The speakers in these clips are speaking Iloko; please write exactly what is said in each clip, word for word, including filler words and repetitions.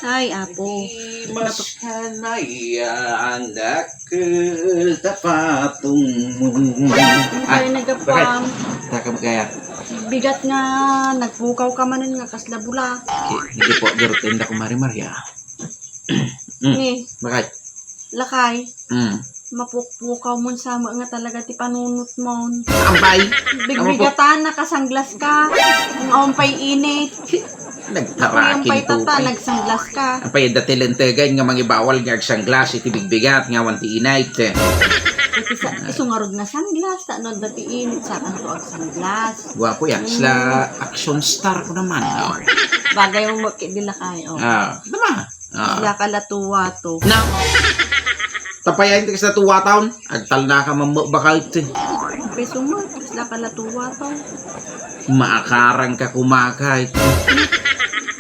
Ay, apo. Mas kanaya ang dakkel ta patungmo. Ay, nagapam. Takam kaya. Bigat nga nagpukaw ka manen nga kasla bula. Hindi po, garot tinda ko, Mari Maria. Mm. Ni. Bakit? Lakay. Mm. Mapukpukaw mon sama nga talaga ti panunot mon. Ampay! Bigbigatan, nakasanglas ka. Ang awan pay init. Nagtarakin pay tata, nagsanglas ka. Ampay, dati lentegan nga mangibawal nga agsanglas iti bigbigat nga awan ti init. Iti sa, isu ngarud nga sanglas, ta no dati init, saan to agsanglas? Guwapo yan. Mm. Sila action star ko naman. Oh. Bagay mo mo, di lakay, oh. Ah, tama. Ah. Sila kalatuwa to. Na. Tapayan ti kasla tuwa taon. Agtalna ka mamma bakal ti. Peso mo, sila kalatuwa to. Maakarang ka kumakay.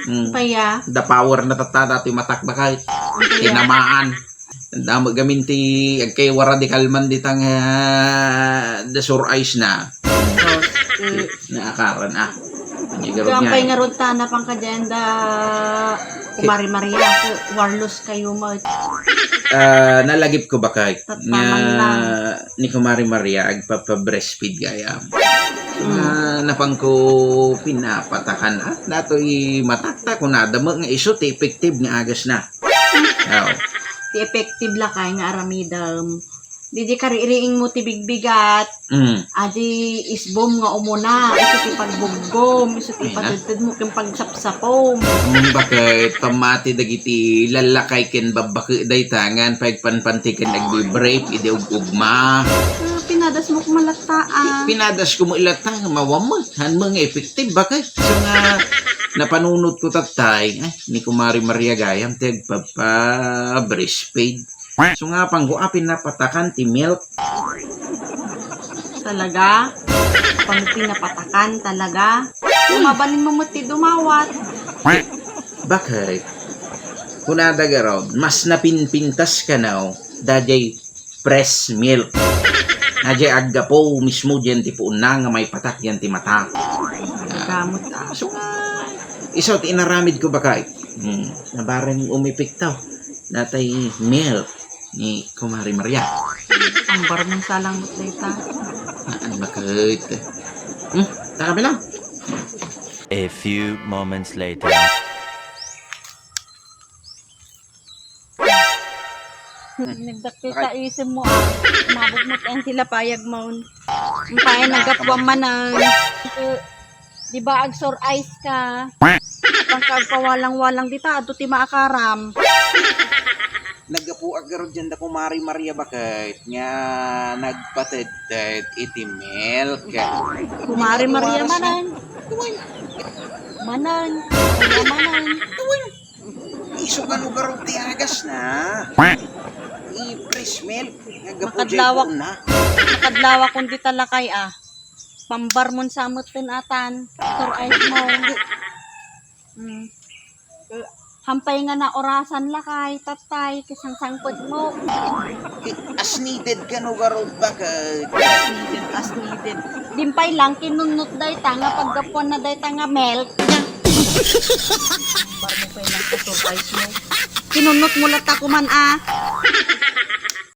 Hmm. Paya. The power na tatta dati matak bakal. Paya. Tinamaan. Damo gamin ti agkay wara di kalman ditang, ah, the sore eyes na. So, eh, naakaran, ah. Diyan pay ngarud ta, napangkadyan da Kumari Maria, Warlos kayo mo. Ah, nalagip ko bakay nga ni Kumari Maria agpapa-breastfeed gayam. Nga napangko pinapatakan, ah, datoy matakta, kunada mo nga isu ti effective nga agas na. Oh. Ti effective lakay nga aramidem. Didi kaririing mo ti bigbigat. Mm. Adi isbom nga umuna, isu ti pagbugbom, isu ti patedded mo ken pagsapsapom. Mm, bakit pamati dagiti lallakay ken babbake dayta ngan pagpanpanti ken agbibrape idi ug-ugma. Ah, pinadas mo kumalatta, ah. Pinadas ko mo ilatta nga mawammet. Han mo nga effective, bakit? So nga, napanunot ko tatay, eh, ni Kumari Maria gayam, ti agpapa-breastfeed. So nga, pangguapin na patakan ti milk. Talaga? Pang pinapatakan talaga? Mabalin mo mo ti dumawat. Bakit? Kunada garod, mas napinpintas ka now, dagay fresh milk. Nga di aggapu mismo diyan ti puonna nga maipatak diyan ti mata. Gamot, ah. So nga, isu ti inaramid ko bakay. Hmm, nabareng umipiktaw. Natay milk ni Kumari Maria. Ang barmong salang mo dayta. Aan bakit? Hmm, takabi lang. A few moments later. Nagdakkel ta isem mo, ah. Umabot mo ti ang sila payag maun. Ang payag naggapuan manen. Di ba agsor eyes ka? Ang kagpawalang-walang dita, adto ti maakaram. Naggapu aggarud diyan da Kumari Maria bakit nga nagpatedded iti milk. Kumari Maria manen. Manen. Maria manen. Isu kano garud ti agas na. I-fresh milk. Nga gapu makadlawak, diay na. Makadlawak kundi talakay, ah. Pambar mon sa met ten atan. Sir eyes mo. Mm. Hampay nga naorasan lakay, tatay, kasangsangpet mo. As needed kano garud bakit? As needed, as needed. Dimpay lang, kinunnot dayta nga paggapuan na dayta nga milk. Para mo pa lang ka surprise mo. Kinunnot mo latta kuman, ah.